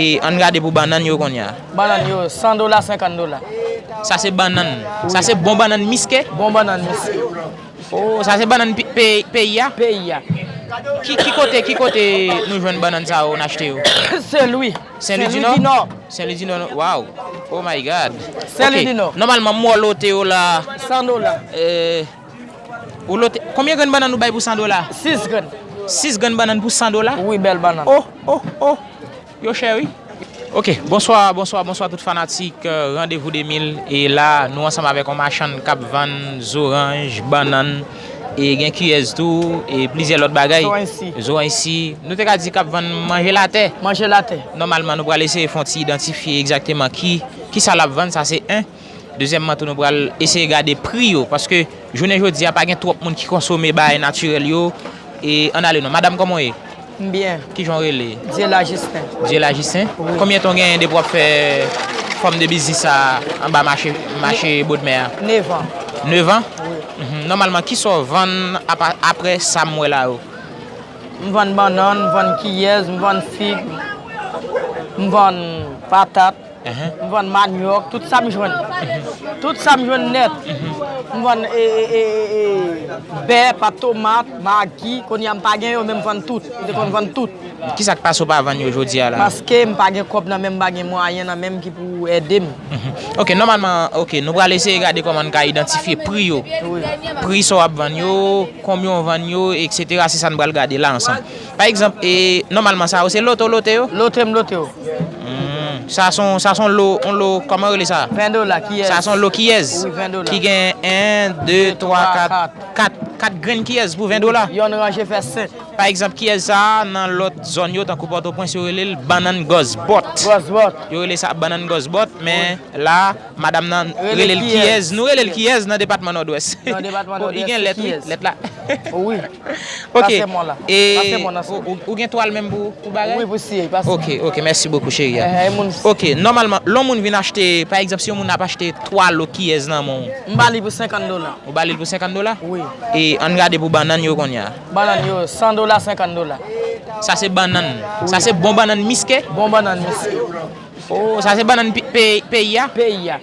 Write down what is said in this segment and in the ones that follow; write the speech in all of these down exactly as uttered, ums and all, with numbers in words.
E ann gade pou bannann yo kounye a. Bannann yo, san dola, senkant dola. Sa se bannann. Sa se bon bannann miske? Bon bannann miske. Oh, sa se bannann pi- pe- peyi a? Peyi a. Ki, ki kote, ki kote nou jwenn bannann sa yo, n achte yo? Sen Lwi. Sen Lwi di Nò? Sen Lwi di Nò, wow. Oh my God. Sen Lwi di Nò. Nòmalman, m wè w lote yo la. San dola. Eh, ou lote, konbyen grenn bannann ou bay pou san dola? Sis grenn. Sis grenn bannann pou san dola? Wi, bèl bannann. Oh, oh, oh. Yo chè, wi. Ok, bonswa, bonswa, bonswa tout fanatik, euh, Randevou de mil. E la, nou ansanm avèk yon machann k ap vann zoranj, bannann, e gen kiyèz tou, e plizyè lòt bagay. Zoranj si. Zoranj si. Nou te ka di k ap vann manje latè. Manje latè. Nòmalman, nou pral eseye fè yon ti idantifye egzakteman ki, ki sa l ap vann, sa se en. Dezyèmman tou, nou pral eseye gade pri yo, paske jounen jodi a, pa gen twòp moun ki konsome bagay natirèl yo. E ann ale non. Madam, kòman w ye? M byen. Kijan w rele? Diela Jisten. Diela Jisten? Wi. Konbyen tan w genyen depi w ap fè fòm de biznis sa a anba mache, mache Bodmè a? Nevan. Nevan? Wi. Mhm. Nòmalman, kisa w vann apa- apre sa m wè la yo? M vann bannann, m vann kiyèz, m vann fig, m vann patat. Ehe. M vann manyòk, tout sa m jwenn. Tout sa m jwenn nèt. M vann e, e, e, e, e, bè, pat tomat, magi, kounye a m pa gen yo, men m vann tout. M te konn vann tout. Kisa k pase w pa vann yo jodi a la? Paske m pa gen kòb nan men m, m pa gen mwayen nan men m ki pou ede m. Mhm. Ok, nòmalman, ok, nou pral eseye gade kòman n ka idantifye pri yo. Wi. Pri sa w ap vann yo, konbyen w vann yo, etsetera. Se sa n pral gade la ansanm. Pa egzanp, e, nòmalman, sa yo se lote w lote yo? Lote m lote yo. Hmm, sa se yon, sa se yon lo, yon lo, kòman yo rele sa? Ven dola, kiyèz. Sa se yon lo kiyèz? Wi, ven dola. Ki gen en, de, twa, kat, kat, kat grenn kiyèz pou ven dola? Yonn ranje fè senk. Pa egzanp, kiyèz sa a, nan lòt zòn yo, tankou Pòtoprens, yo rele l bannann gòzbòt. Gòzbòt. Yo rele sa bannann gòzbòt, men la, madanm nan rele l kiyèz. Nou rele l kiyèz nan depatman Nòdwès. Nan depatman Nòdwès, se kiyèz. Bon, i gen lèt, wi, lèt la. Wi. Ok. Pase mwen la. E pase mwen nan ou, ou, ou gen twal menm pou, pou bagay? Wi, pou siye, pase. Ok, ok, mèsi bokou, cheri a. Eh, eh, moun. Ok, nòmalman, lè yon moun vin achte, pa egzanp, si yon moun ap achte twa lo kiyèz nan men w. M ba li pou senkant dola. Ou ba li l pou senkant dola? Wi. E ann gade pou bannann yo kounye a. Bannann yo, san dola, senkant dola. Sa se bannann. Wi. Sa se bon bannann miske? Bon bannann miske. Oh, sa se bannann pi- pe- peyi a? Peyi a.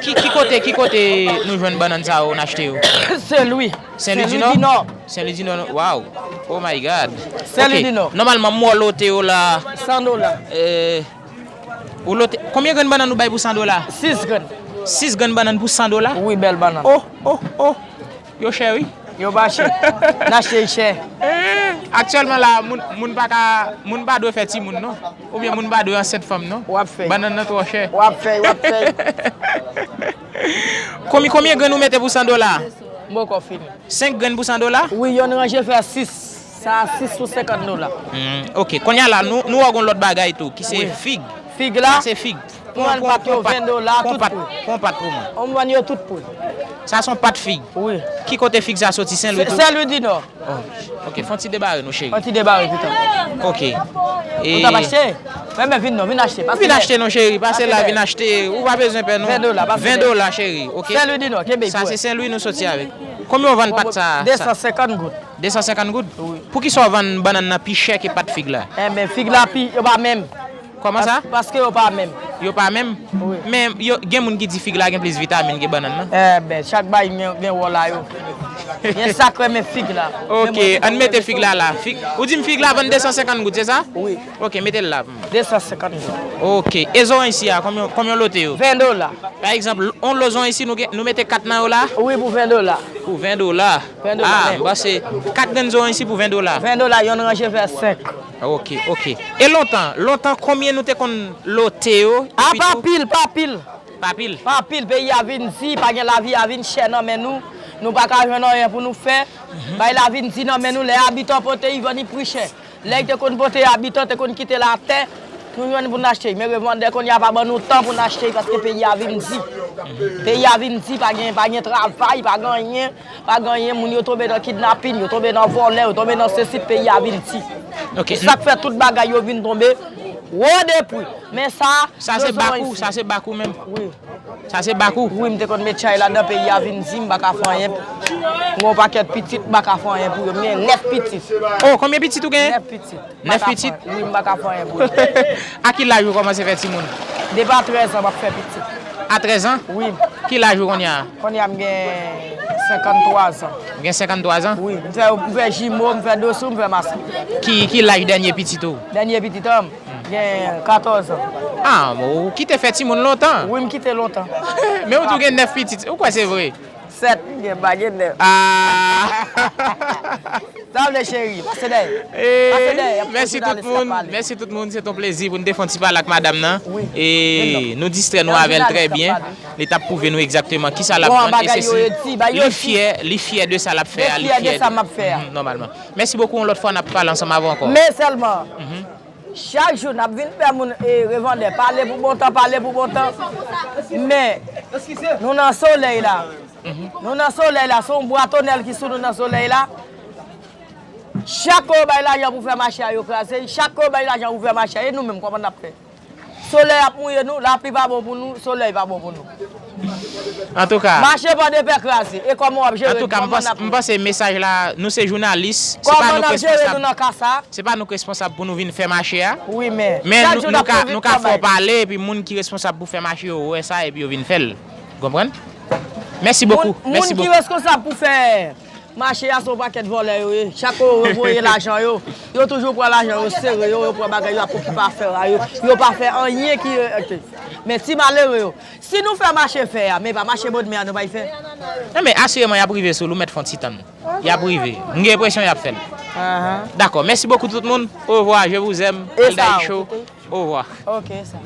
Ki, ki kote, ki kote nou jwenn bannann sa yo, n achte yo? Sen Lwi. Sen Lwi di Nò? Sen Lwi di Nò, wow. Oh my God. Sen Lwi di Nò. Ok. Nòmalman, m wè w lote yo la. San dola. Eh, ou lote, konbyen grenn bannann ou bay pou san dola? Sis grenn. Sis grenn bannann pou san dola? Wi, bèl bannann. Oh, oh, oh. Yo chè, wi. Yo pa chè. N achte l chè. Eh, aktyèlman la, moun, moun pa ka, moun pa dwe fè timoun, non. Oubyen moun pa dwe ansent fanm, non. W ap fè. Bannann nan twò chè. W ap fè, w ap fè. Konbyen, konbyen grenn ou mete pou san dola? M poko fini. Senk grenn pou san dola? Wi, yonn ranje fè sis. Sa a sis pou senkant dola. Hmm, ok. Kounye a la, nou, nou wè gon lòt bagay tou, ki se fig. Wi. Fig la. Sa se fig. M vann pat yo ven dola, tout pri. Pran yon pat pou mwen. M vann yo tout pri. Sa se yon pat fig. Wi. Ki kote fig sa soti? Sen Lwi tou? Sen Lwi di Nò. Oh, ok, fè yon ti debare nou, cheri. Fè yon ti debare pito. Ok. Ou t ap achte? Men, men, vin non, vin achte. Pase. Vin achte non, cheri. Pase la, vin achte. Ou pa bezwen pè non. Ven dola, pase. Ven dola, cheri. Ok. Sen Lwi di Nò, kenbe. Sa se Sen Lwi nou soti avèk. Konbyen w vann pat sa? De san senkant goud. De san senkant goud? Wi. Poukisa w vann bannann nan pi chè ke pat fig la? Enben, fig la pi, yo pa menm. Kòman sa? Pas- paske yo pa menm. Yo pa menm? Wi. Men yo, gen moun ki di fig la gen plis vitamin ke bannann nan. Enben, chak bagay gen, gen wòl a yo. Gen sa k renmen fig la. Ok, ann mete fig la la. Fig, ou di m fig la vann de san senkant goud, se sa? Wi. Ok, mete l la pou mwen. De san senkant goud. Ok, e zoranj si a, konbyen, konbyen w lote yo? Ven dola. Pa egzanp, yon lo zoranj si nou gen, nou mete kat nan yo la? Wi, pou ven dola. Pou ven dola. Ven dola, ah, men. M panse kat grenn zoranj si pou ven dola. Ven dola, yonn ranje fè senk. Ok, ok. E lontan, lontan, konbyen nou te konn lote yo? Ah, epi pa tou pil, pa pil. Pa pil? Pa pil, peyi a vin di, pa gen lavi a vin chè nan men nou. Nou pa ka jwenn anyen pou nou fè. Mhm. Bagay la vin di nan men nou, lè abitan pote, i vann li pri chè. Lè yo te konn pote abitan, te konn kite l atè, nou jwenn pou n achte. Men revandè kounye a pa ban nou tan pou n achte, paske peyi a vin di. Peyi a vin di, pa gen, pa gen travay, pa gen anyen, pa gen anyen. Moun yo tonbe nan kidnapin, yo tonbe nan vòlè, yo tonbe nan sesi, peyi a vin di. Ok. Se sa k fè tout bagay yo vin tonbe. Wo de pri. Men sa, Sa se bak ou, sa se bak ou menm. Wi. Sa se bak ou. Wi, m te konn met chay ladan, peyi a vin di m pa ka fè anyen. M gen yon pakèt pitit, m pa ka fè anyen pou yo. M gen nèf pitit. Oh, konbyen pitit ou genyen? Nèf pitit. Nèf pitit? Wi, m pa ka fè anyen pou yo. A ki laj ou kòmanse fè timoun? Depi a trèz an, m ap fè pitit. A trèz an? Wi. Ki laj ou kounye a? Kounye a m gen senkanntwa zan. Ou gen senkanntwa zan? Wi, m fè, m fè jimo, m fè dosou, m fè masou. Ki, ki laj dènye pitit ou? Dènye pitit an m gen katòz an. Ah, ou kite fè timoun lontan. Wi, m kite lontan. Men ou tou gen nèf pitit. Ou kwè se vre? Sèt, m gen pa gen nèf. Ah! Sa vle cheri, pase dèyè. Pase dèyè, y ap Mèsi tout jounalis k ap moun. Pale. Mèsi tout moun. Se ton plezi pou n te fè yon ti pale ak madanm nan. Wi. E nou distrè nou Yon avè l trè jounalis k ap byen. Pale. Li t ap pwouve nou egzakteman kisa l ap Bon, vann. E bagay se yo si yo di, ba yo li di. fyè, li fyè de sa l ap fè a. Li Li fyè de fyè sa m ap fè a. Mhm, nòmalman. Mèsi bokou. Yon lòt fwa, n ap pale ansanm avè w ankò. Men sèlman, chak jou n ap vin fè moun e, revandè pale pou bon tan, pale pou bon tan. Men, nou nan solèy la. Nou nan solèy la, se yon bwa tonèl ki sou nou nan solèy la. Chak kou yo bay lajan pou fè mache a, yo kraze. Chak kou yo bay lajan pou fè mache a, e nou menm, kòman n ap fè? Solèy ap mouye nou, lapli pa bon pou nou, solèy pa bon pou nou. Antouka, Mache pa de pè kraze. E kòman w ap jere? Antouka, m Kòman panse, n ap m panse mesaj la, nou se jounalis, se pa Kòman nou n ap jere nou responsab. Nan ka sa? Se pa nou k responsab pou nou vin fè mache a. Wi, men Men chak nou, jou nou n ap ka, pwouve nou ka fè w travay. Pale, epi moun ki responsab pou fè mache yo wè sa, epi yo vin fè l. Ou konprann? Mèsi bokou. Moun, Mèsi moun ki bokou. Responsab pou fè mache a se yon pakèt vòlè yo ye. Chak kou yo voye lajan yo, yo toujou pran lajan yo, sere yo, yo pran bagay yo ap okipe afè a yo. Yo pa fè anyen ki respekte. Men ti malere yo, si nou fè mache fè a, men pa mache bòdmè a nou pa y fè. Non, men asireman y ap rive sou l, ou mèt fè yon ti tann. Y ap rive. M gen enpresyon y ap fè l. Ahan. Dakò, mèsi bokou tout moun. Ovwa, je vous aime. E Al Dayi sa, Show. Ovwa. Ok, sa.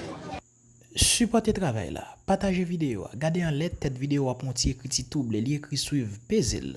Sipòte travay la. Pataje videyo a. Gade anlè tèt videyo a w ap wè yon ti ekriti tou ble. Li ekri swiv. Peze l.